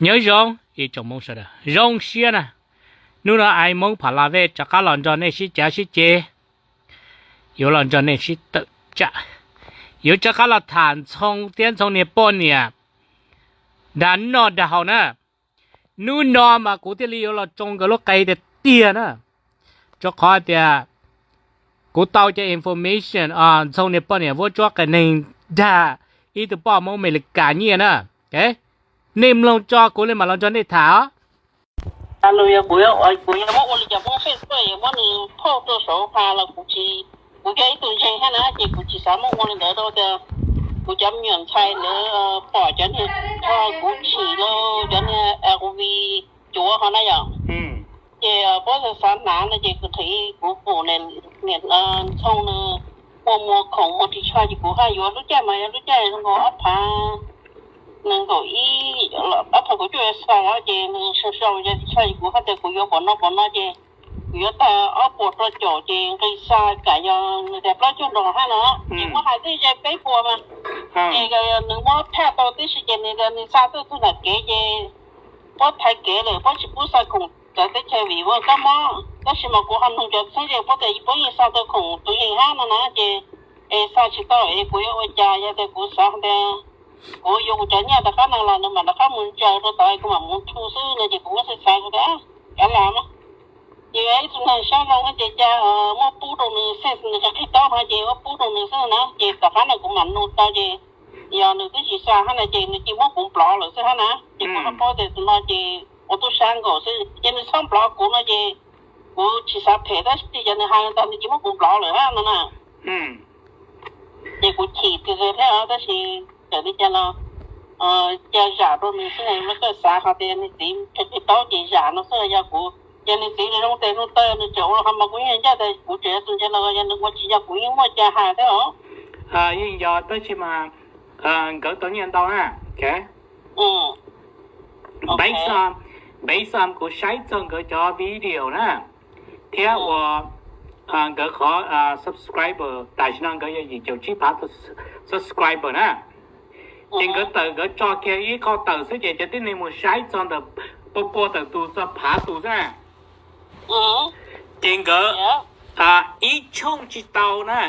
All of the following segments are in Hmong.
Nyob zoo ib tsoom Hmoob sawv daws, zoo siab na. Hnub no ai Hmoob Pha La Vej rov qab los nrog nej sib cav sib ceg, yuav los nrog nej sib tawm tsam, yuav rov qab los tham Ntxhoo thiab Ntxhoo niag poj niam dag noj dag haus na. Hnub no mas kuv thiaj li yuav los tsoo nkawd lub qe tiag tiag na, rau qhov tias kuv tau cov information Ntxhoo niag poj niam vuab tsuab qias neeg dag ib tug poj Hmoob Amelikas nyiaj na. Nej mloog tso kuv li mam los nrog nej tham os. Kuv yog muab ua li cas muab Facebook muab nws post rau saum ha los kuv tsis, kuv yog ib tug ntseeg hab na ces kuv tsis xav muab ua li ntawd rau tias kuv cov me nyuam ntxhais lawv pom cov niag, kuv chim rau cov niag LV cuav ho na yom. Ces puab xav hnav no ces kuv qhia kuv pum niam Ntxhoo nws muaj muag khoom muag ris tsho ces kuv haj yuav lub caij mas yog lub caij zoo nkaus ob phav nees nkaum ib, ob phav kaum cuaj xaus ces nws sau sau cov ris tsho ces kuv haj tias kuv yuav pom no pom no ces kuv yuav tag ob puas rau caum ces nqi xa kam yog nws tias plaub caug nrog hab no ces muab hais tib ze peb puas mas ces nws muab phaj tau tib si ces nws tias nws xa tuaj txug nram kev ces puab thaiv kev lawm puab tsis pub xa khoom txawv teb chaws vim ua kab mob tab sis mas kuv ho nug cov txheeb ze puab tias puab yeej xa tau khoom tus yeej hab no na ces es xa tsis tau es kuv yuav ua cas yog tias kuv xav tias kuv yuav kuv cov nyiaj rov qab no los nws mam rov qab mus ntsaws rau tod kuv mam mus thu xwb no ces kuv muab xav xav kuv tias kav liam mas ces yog ib tug neeg sab zoo ces cas muab pub rau nws xwb, nws qhia qhia taub hov ces muab pub rau nws xwb na ces tom qab no kuv mam nug tau ces yog nws twb tsis xa hab no ces nws cia muab kuv block lawm xwb hab na ces kuv ho paub tias tus no ces ua tub sab nkaus xwb ces nws txhob block kuv no ces kuv tsis xav phem tab sis yog nws hais ntag nws cia muab kuv block lawm hab no na. Ces kuv chim tiag tiag thiab tab sis txawm li cas los cia zam rau nws xwb, lawv kuj xav hais tias nws txiv qhia qhia taub ces zam no xwb los yog kuv, yog nws txiv nws zoo tes zoo taw nws tseem ua los ho mas kuv yeej ncaj tias kuv tseem yog tus ntseeg los yog nws ua tsis yog kuv yeej muaj cai hais thiab os. Yeej yog tab sis mas nkawd tau nyiaj ntau na. Based on, based on kuv saib txog nkawd cov video na thiab uas nkawd qhov subscriber tam sim no nkawd yog yim caum tsib phav subscriber na. Ces nkawd tawm nkawd tso kiag ib qho tawm xwb ces cov tib neeg mus saib txog ntawm pua pua tawm tus txog phav tus xwb na. Ces nkawd ib tshooj tsis tau na,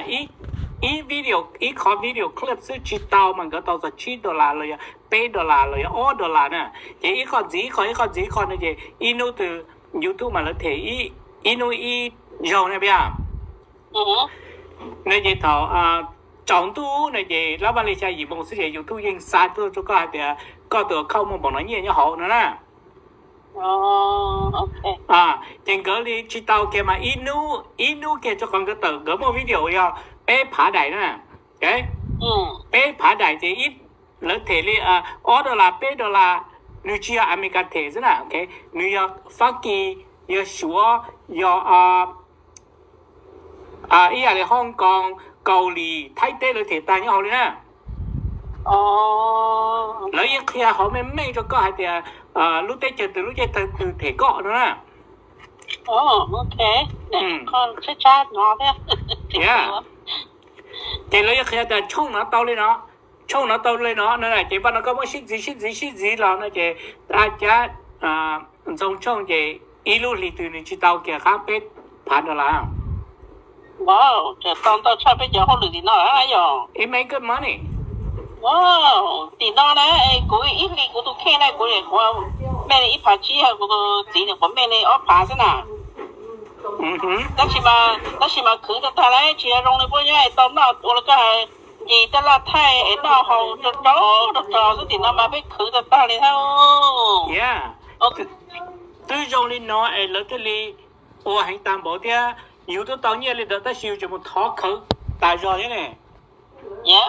ib video, ib qhov video clip xwb tsis tau mas nkawd tau txog tsib dollar los yog peb dollar los yog ob dollar na. Ces ib qho ntxiv ib qho, ib qho ntxiv ib qho no ces ib hnub twg YouTube mas lawv them ib hnub ib zaug na pia. No ces thaum tsaus ntuj no ces lab vaj li xya yim moos xwb ces YouTube yeej xa tuaj rau koj hais tias koj tus account muaj npaum no nyiaj nyob hauv no na. Ces nkawd li tsis tau kiag mas ib hnub, ib hnub kiag rau qhov nkawd tawm nkawd muaj video yog peb phav daim na. Peb phav daim ces lawv them li ob dollar peb dollar, nws tsis yog America them xwb na, nws yog Fab Kis, yog Suav, yog ib yam li Hong Kong, Kaus Lim, Thaib teb lawv them tag nyob hauv li na. Lawv yeej qhia hauv meej meej rau koj hais tias lub teb chaws twg lub teb chaws twg them koj no na. Ces lawv yeej qhia tias tshooj no tau li no, tshooj no tau li no no ces vaj no koj muab sib ntxiv sib ntxiv sib ntxiv los no ces a cab Ntxhoo tshooj ces ib lub hlis twg nws tsis tau kiag qab peb phav dollar. Tseem tau ntau tshaj peb cov hauj lwm tim no yog. It make good money. Tim no na, kuv ib hlis kuv tus kheej na kuv quav mej li ib phav tsib, kuv tus txiv nws quav mej li ob phav xwb na. Tab sis mas khwv tag tag lawm tsis zoo li puab nyob tau noj ua li koj hais, ncig taj laj thaij es noj haus rau rau rau rau xwb tim no mas peb khwv tag tag li thiab. Twb zoo li no es lawv thiaj li ua heev tag npaum thiab. Yus twb tau nyiaj li ntawd tab sis yus tseem mus thov khawv tas zog thiab ne.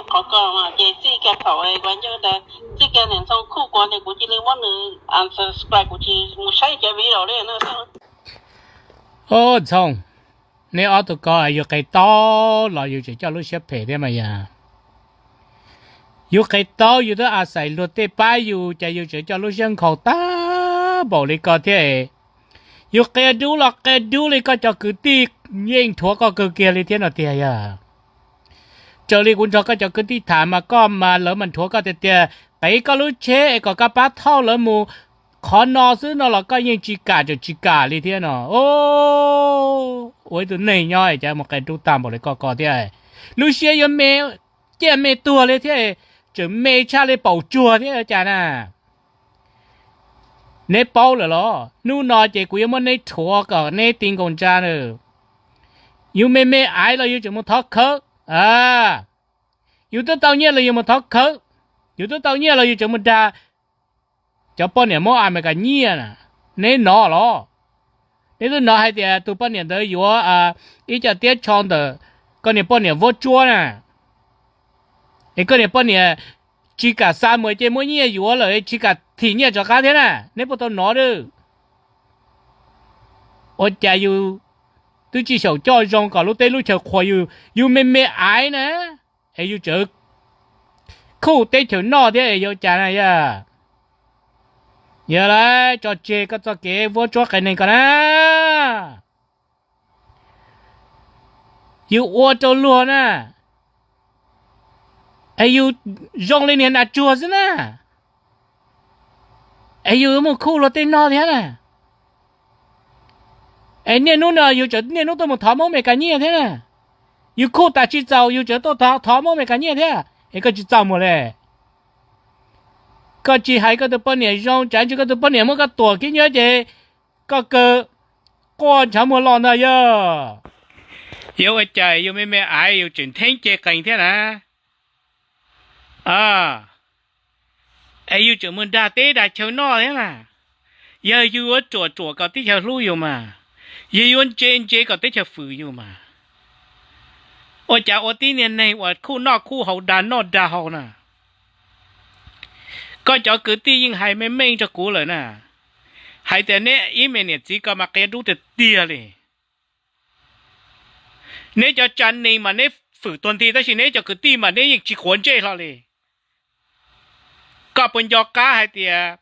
Qhov ko ces txij kiag thaum kuv ncauj tas txij kiag niam Ntxhoo Khuj kuv tias kuv cia li muab nws unsubscribe kuv tsis mus saib cov video li no. Ntxhoo, neb ob tug ko yus qe taub los yus tseem coj lub siab phem thiab mas yog. Yus qe taub yus twb a xais luag tej pab yus cas yus tseem coj lub siab nkhaus tag npaum li ko thiab. Yus qia dub los qia dub li koj cov kwv tij yeej nthuav koj kawg kiag li thiab no tiag yog. Raws li kuv nrog koj cov kwv tij tham mas koj mas lawv mas nthuav koj tiag tiag, qiv koj lub tsheb es kom koj pab thauj lawv mus qhov no xwb no los koj yeej tsis kam tseem tsis kam li thiab no. Ua ib tug neeg nyob cas mus qia dub tag npaum li koj ko thiab. Lub siab yuav me ciaj me tuag li thiab, tseem me tshaj li paum tsuag thiab cas na. Neb paub lawm los? Hnub no ces kuv yuav muab neb rhuav kom neb ti nkaus ntsa na. Yus me me aiv los yus tseem mus thov khawb, yus twb tau nyiaj los yus mus thov khawb, yus twb tau nyiaj los yus tseem mus dag cov poj niam muab Amelikas nyiaj na. Neb hnov los? Neb twb hnov hais tias tus poj niam ntawd yuav ib co tiab tsho ntawm koj niag poj niam vuab tsuab na, es koj niag poj niam tsis kam xa mus ces muab nyiaj yuav lawm tsis kam thim nyiaj rov qab thiab na. Neb puas tau hnov a? Ua cas yus twb tsis xyaum coj zoo kom lub teb lub chaw qhuas yus, yus me me aiv na, es yus tseem khuj teb chaws noj thiab es yuav cas na yog? Yog lawm, tso tseg koj txoj kev vuab tsuab qias neeg ko na. Yus ua rau luag na, es yus zoo li niag nas tsuag xwb na, es yus yuav mus khuj luag tej noj thiab na. Es niaj hnub no yus tseem niaj hnub tuaj mus thov Hmoob Amelikas nyiaj thiab na. Yus khuj tas tsis txaus yus tseem tuaj thov Hmoob Amelikas nyiaj thiab, es koj tsis txaj muag li. Koj tsis hais koj tus poj niam zoo, tsam ntsis koj tus poj niam muab koj tuam kiag nyob ces koj kawg quaj ntshav muag los ntag yog. Yog ua cas yus me me aiv yus tseem ntheeb ceg qees thiab na? Es yus tseem mus dag teb dag chaw noj thiab na. Yog yus yuav ruam ruam kom teb chaws hlub yus mas, yus yuav ntse ntse kom teb chaws fwm yus mas, ua cas ua tib niag neeg uas khuj noj khuj haus dag noj dag haus na? Koj cov kwv tij yeej hais meej meej rau kuv lawm na, hais tias neb ib me niam txiv ko mas qia dub tiag tiag li. Neb cov tsa nees mas neb fwm tuag nthi tab sis neb cov kwv tij mas neb yeej tsis quav ntsej hlo li. Koj puas nco qab hais tias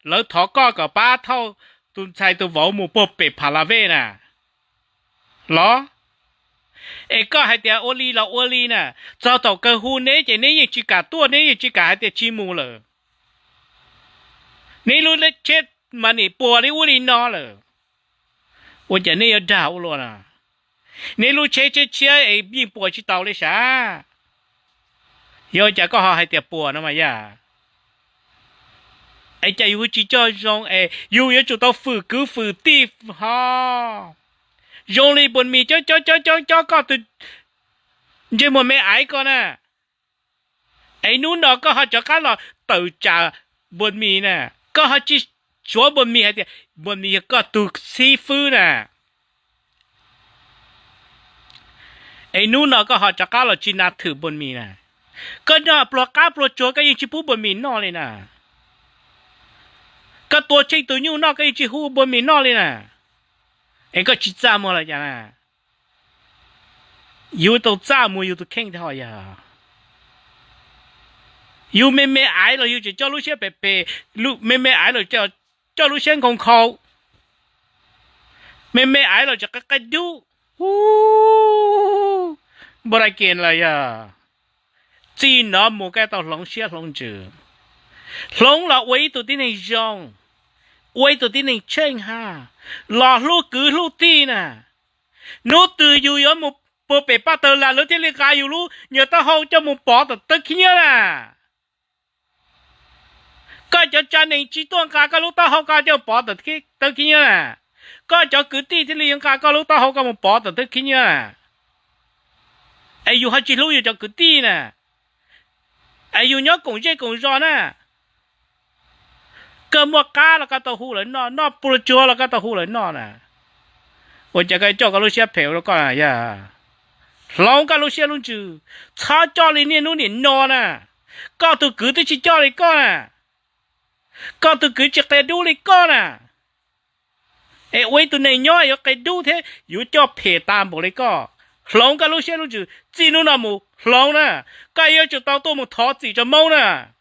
lawv thov koj kom pab thauj tus ntxhais tus vauv mus puag pem Pha La Vej na los? Es koj hais tias ua li los ua li na, txog thaum kawg hu neb ces neb yeej tsis kam tuaj, neb yeej tsis kam hais tias tsis mus lawm. Neb lub tsheb mas nim puas li ub li no lawm, ua cas neb yuav dag ua luaj na? Neb lub tsheb tshiab tshiab es yeej puas tsis tau li sav. Yog cas koj ho hais tias puas no mas yog? Es cas yus tsis coj zoo es yus yuav tsum tau fwm kwv fwm tij ho. Zoo li Npuas Mis coob coob coob coob coob koj tus ntsej muag me aiv ko na. Es hnub no koj ho rov qab los tawm tsam Npuas Mis na, koj ho tsis suav Npuas Mis hais tias Npuas Mis yog koj tus xib fwb na. Es hnub no koj ho rov qab los tsis nas thwm Npuas Mis na. Koj noj pluag qab pluag tsuag koj yeej tsis pub Npuas Mis noj li na. Koj tua tsheej tus nyuj noj koj yeej tsis hu Npuas Mis noj li na. Es koj tsis txaj muag los cas na? Yus tau txaj muag yus tus kheej thiab ho yog. Yus me me aiv los yus tseem coj lub siab phem phem, me me aiv los coj lub siab nkhaus nkhaus, me me aiv los tseem qia qia dub. Npau dai kias los yog. Txij no mus koj tau hloov siab hloov ntsws, hloov los ua ib tug tib neeg zoo, ua ib tug tib neeg tsheej haj, los hlub kwv hlub tij na. Hnub twg yus yuav mus puag pem paj tawg las lawv thiaj li nqa yus lub nyuag taub hau coj mus pov tom tawb khib nyiab na. Koj cov tsa nees tsis tuaj nqa koj lub taub hau koj coj pov tom tawb khib nyiab na. Koj cov kwv tij thiaj li yuav nqa koj lub taub hau koj mus pov tom tawb khib nyiab na. Es yus ho tsis hlub yus cov kwv tij na, es yus nyob koom zej koom zos na. Koj muaj qab los koj tau hu lawv noj, noj pluag tsuag los koj tau hu lawv noj na. Ua cas koj coj koj lub siab phem rau koj yog? Hloov koj lub siab lub ntsws, txhob coj li niaj hnub nim no na. Koj tus kwv twb tsis coj li koj na. Koj tus kwv tsis qia dub li koj na. Es ua ib tug neeg nyob yuav qia dub thiab yuav coj phem tas npaum li koj. Hloov koj lub siab lub ntsws, txij hnub no mus hloov na. Koj yuav tsum tau tuaj mus thov txim rau Hmoob na.